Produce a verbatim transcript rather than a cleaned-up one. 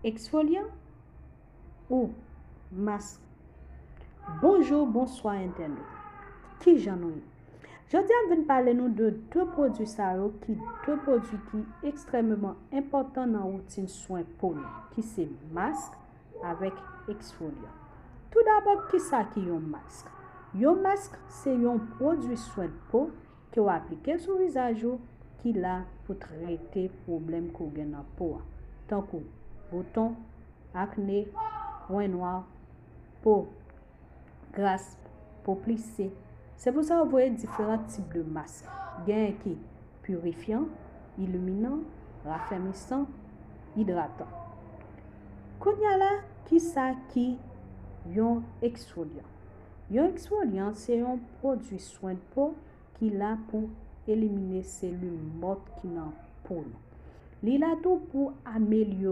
Eksfolyan ou mask? Bonjou, bonswa entènot. Kijan nou ye? Jodi a m vin pale nou de de pwodui sa yo ki de pwodui ki ekstrèmeman enpòtan nan woutin swen po nou, ki se mask avèk eksfolyan. Toudabò, kisa ki yon mask? Yon mask se yon pwodui swen po ke w aplike sou vizaj ou ki la pou trete pwoblèm ke w gen nan po a, tankou bouton, akne, pwen nwa, po gras, po plise. Se pou sa w voye diferan tip de mask. Genyen ki pirifyan, iliminan, rafèmisan, idratan. Kounye a la, kisa ki yon eksfolyan? Yon eksfolyan se yon pwodui swen po ki la pou elimine seli mò ki nan po nou. Li la tou pou amelyore